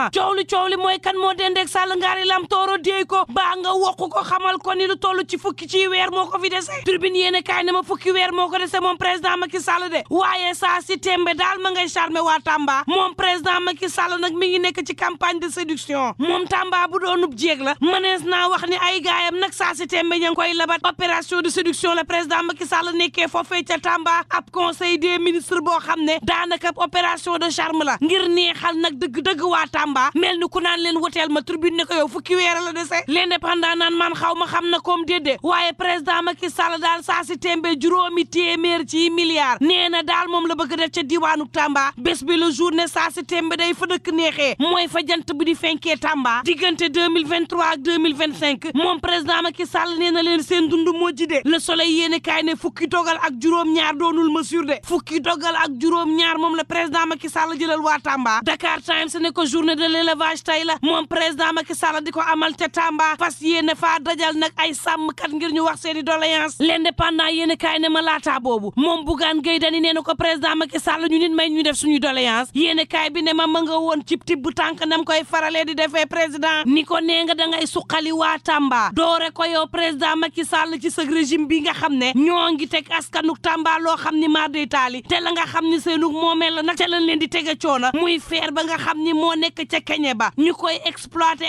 coow li mooy kan moo dendeeg Sall ngaari lam tooro déey ko baa nga wokku ko xamal ko ni lu toll ci fukki ci weer moo ko fi dese Tribune yéene kaay ne ma fukki weer moo ko dese moom président Macky Sall de waaye saa si tembe daal ma ngay charmer waa Tamba moom président Macky Sall nag mi ngi nekk ci campagne de séduction moom Tamba bu doonub jéeg la mënees naa wax ni ay gaayam nag saa si tembe ña ngi koy labat opération de séduction la président Macky Sall nekkee foofee ca Tamba ab conseil des ministres boo xam ne daanaka opération de charme la ngir neexal nag dëgg-dëgg waa Tamba mel ni ku naan leen woteel ma Tribune ne ko yow fukki weer la dese l'indépendant naan man xaw ma xam na koom déedéet waaye président Macky Sall daal saa si tembe juróomi téeméer ci milliards nee na daal moom la bëgg def ca diwaanu Tamba bés bi le jour ne saa si tembe day fa dëkk neexee mooy fa jant bi di fenkee Tamba diggante 2023 ak 2025 moom président Macky Sall nee na leen seen dund moo ji de Le Soleil yéene kaay ne fukki dogal ak juróom-ñaar doonul mesure de fukki dogal ak juróom-ñaar moom la président Macky Sall jëlal waa Tamba Dakar Times ne ko journée de l'élevage tey la moom président Macky Sall di ko amal ca Tamba fas yéene faa dajal nag ay sàmmkat ngir ñu wax seeni doléance l'indépendant yéene kaay ne ma laataa boobu moom Bougane Gueye Dany nee na ko président Macky Sall ñu nit may ñu def suñu doléance yéene kaay bi ne ma nga woon cib tibb tànk nam koy faralee di defee président ni ko nee nga da ngay suqali waa Tamba doore ko yow président Macky Sall ci sa régime bi nga xam ne ñoo ngi teg askanuk Tamba loo xam ni maa day taali te la nga xam ni seenug moomeel la nag ca lañ leen di tege coona muy feer ba nga xam ni moo nekk ca keñe ba ñu koy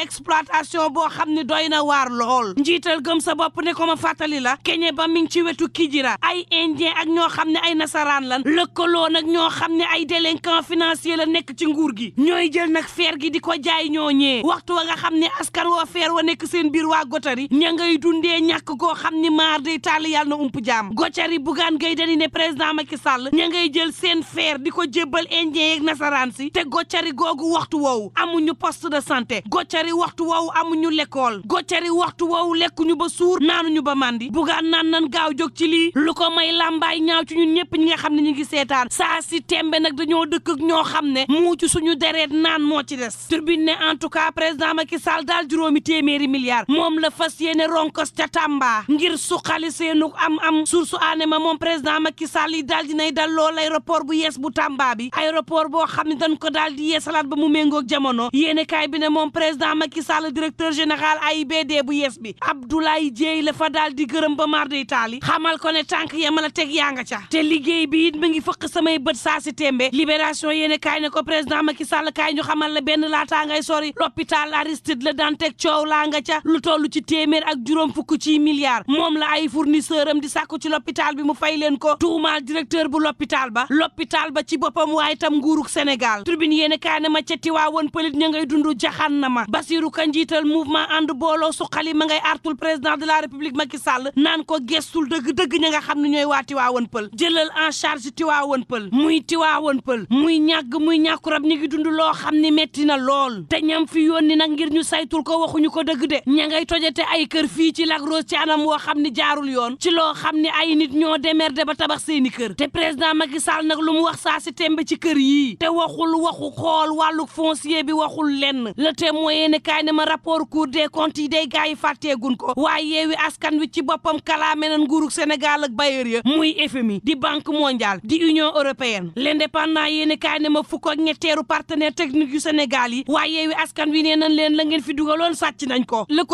exploitation boo xam ni doy na waar lool njiital gëm sa bopp ne ko ma fàttali la keñe ba mi ngi ci wetu Kijira ay indien ak ñoo xam ne ay nasaraan lan lëkkaloo nag ñoo xam ne ay délinquant financier la nekk ci nguur gi ñooy jël nag feer gi di ko jaay ñooñee waxtu wa nga xam ne askan woo feer wa nekk seen biir waa Gotari ña ngay dundee ñàkk koo xam ni maar day taali yàlla na ump jaam Gotari Bougane Gueye Dany ne président Macky Sall ña ngay jël seen feer di ko jébbal indien yeeg nasaraan si te Gotari googu waxtu woowu amuñu poste de santé Gotari waxtu woowu amuñu l'école Gotari waxtu woowu lekkuñu ba suur naanuñu ba mandi Bougane naan nan gaaw jóg ci lii lu ko may làmbaay ñaaw ci ñun ñëpp ñi nga xam ne ñu ngi seetaan saa si tembe nag dañoo dëkk ak ñoo xam ne muucu suñu dereet naan moo ci des Tribune ne en tout cas président Macky Sall daal juróomi téeméeri milliards moom la fas yéene ronkos ca Tamba ngir suqali seenu am source aane ma moom président Macky Sall yi daal dinay dal lool aéroport bu yees bu Tamba bi aéroport boo xam ne dañ ko daal di yeesalaat ba mu méngoog jamono yéene kaay bi ne moom président Macky Sall directeur général AIBD bu yees bi Abdoulaye Dièye la fa daal di gërëm ba mar day taali xamal ko ne tànk yama la teg yaa nga ca te liggéey bi it mu ngi fëkk samay bët saa si tembe libération yéene kaay ne ko président Macky Sall kaay ñu xamal la benn laataa ngay sori l'hôpital Aristide Le Dantec coow laa nga ca lu toll ci téeméer ak juróom fukk ci milliards moom la ay fournisseur am di sàkku ci l'hôpital bi mu fay leen ko tuumaal directeur bu l'hôpital ba ci boppam waaye tam nguurug Sénégal Tribune yéene kaay ne ma ca Tiwaawoon pëlit ña ngay dundu jaxannama Bassirou Ka njiital mouvement ànd booloo suqali ma ngay artul président de la république Macky Sall naan ko gestul dëgg-dëgg ña nga xam ne ñooy waa Tiwaawoon pël jëlal en charge Tiwaawoon pël muy Tiwaawoon pël muy ñàgg muy ñàkkurab ñi ngi dund loo xam ni metti na lool te ñam fi yónni nag ngir ñu saytul ko waxuñu ko dëgg de ña ngay tojate ay kër fii ci Lac Rose ci anam woo xam ni jaarul yoon ci loo xam ni ay nit ñoo démerde ba tabax seeni kër te président Macky Sall nag lu mu wax saa si tembe ci kër yii te waxul waxu xool wàllu foncier bi waxul lenn le témoin ne kaay ne ma rapport Cour des comptes yi day gaa yi fàtteegun ko waaye yeewi askan wi ci boppam kalaame na nguurug Sénégal ak bailleur ya muy FMI di banque mondiale di union européenne l'indépendant yéene kaay ne ma fukk ak ñetteeru partenaire technique yu Sénégal yi waaye yeewi askan wi nee nañ leen la ngeen fi dugaloon sàcc nañ ko le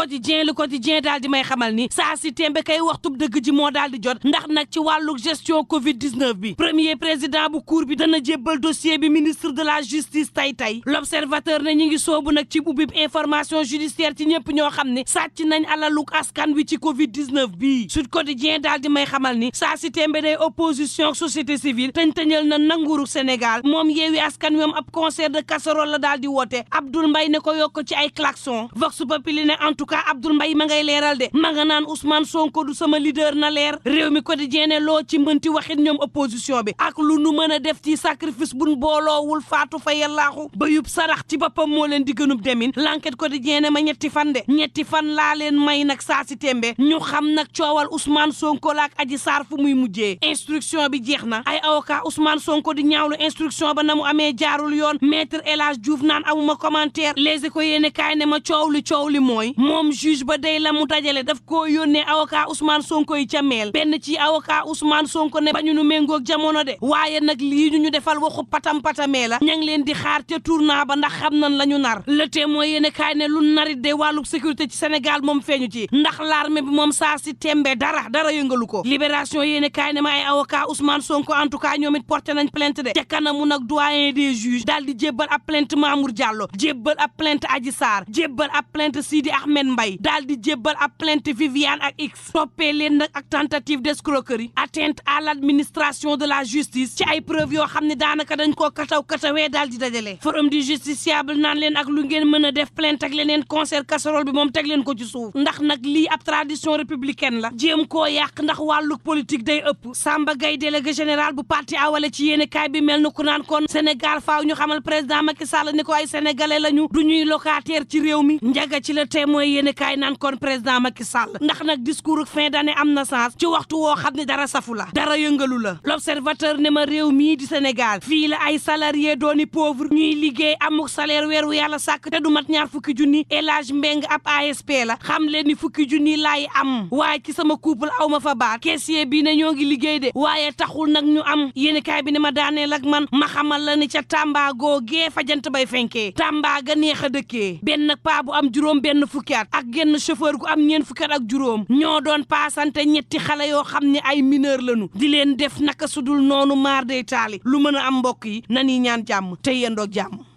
quotidien daal di may xamal ni saa si tembe kay waxtub dëgg ji moo daal di jot ndax nag ci wàllu gestion Covid 19 bi premier président bu cour bi dana jébbal dossier bi ministre de la justice tey l'observateur ne ñi ngi soobu nag ci ubbib information judiciaire ci ñëpp ñoo xam ne sàcc nañ alaluk askan wi ci Covid 19 bii Sud Quotidien daal di may xamal ni saa si tembe day opposition société civile tëñ-tëñal na nanguuru Sénégal moom yeewi askan wi am ab concert de casserole la daal di woote Abdoul Mbaye ne ko yokk ci ay klaxon Vox Populi ne en tout cas Abdoul Mbaye ma ngay leeral de ma nga naan Ousmane Sonko du sama leader na leer réew mi Quotidien ne loo ci mënti waxit ñoom opposition bi ak lu nu mën a def ci sacrifice buñ booloowul faatu fa yallaaxu ba yub sarax ci boppam moo leen di gënub demin L'Enquête Quotidien ne ma ñetti fan laa leen may nag saa si tembe ñu xam nag coowal Ousmane Sonko la ak Adji Sarr fu muy mujjee instruction bi jeex na ay avocat Ousmane Sonko di ñaawlu instruction ba na mu amee jaarul yoon maître El Hadj Diouf naan amuma commentaire Les Échos yéene kaay ne ma coow li mooy moom juge ba day la mu dajale daf koo yónnee avocat Ousmane Sonko yi ca meel benn ci avocat Ousmane Sonko ne bañu nu méngoog jamono de waaye nag lii ñu defal waxu patamee la ña ngi leen di xaar ca tournant ba ndax xam nan la ñu nar Le Témoin yéene kaay ne lu narit de wàllu sécurité ci Sénégal moom feeñu ci ndax l'armée bi moom saa si tembe dara yëngalu ko Libération yéene kaay ne ma ay avocat Ousmane Sonko en tout cas ñoom it porté nañ plainte de te kanamu nag doyen des juges daal di jébbal ab plainte Mamour Diallo jébbal ab plainte Adji Sarr jébbal ab plainte Sidi Ahmed Mbaye daal di jébbal ab plainte Viviane ak X toppee leen nag ak tentative d'escroquerie atteinte à l'administration de la justice ci ay preuves yoo xam ne daanaka dañ koo katawee daal di dajale forum du justiciable naan leen ak lu ngeen mën a def plainte ak leneen concert casserole bi moom teg leen ko ci suuf ndax nag lii ab tradition républicaine la jéem koo yàq ndax wàllu politique day ëpp Samba Gaye délégué général bu parti awale ci yéene kaay bi mel na ku naan kon Sénégal faaw ñu xamal président Macky Sall ni ko ay sénégalais lañu du ñuy locataire ci réew mi njaga ci Le Témoin yéene kaay naan kon président Macky Sall ndax nag discours fin d'année am na sens ci waxtu woo xam ne dara safu la dara yëngalu la L'Observateur ne ma réew mii di Sénégal fii la ay salarié dooni pauvre ñuy liggéey amuk salaire weeru yàlla sàkk te du mat ñaar fukki junni El Hadj Mbeng ab ASP la xam leen ni fukki junni laay am waaye ci sama couple aw ma fa baat caissier bi ne ñoo ngi liggéey de waaye taxul nag ñu am yéeni kaay bi ne ma daaneel ak man ma xamal la ni ca Tamba goo gee fajant bay fenkee Tamba ga neex a dëkkee benn paa bu am juróom benn fukki at ak genn chauffeur gu am ñeen fukki at ak juróom ñoo doon paasante ñetti xale yoo xam ne ay mineur lañu di leen def naka sudul noonu maar day taali lu mën a am mbokk yi nani ñaan jàmm te yendoog jàmm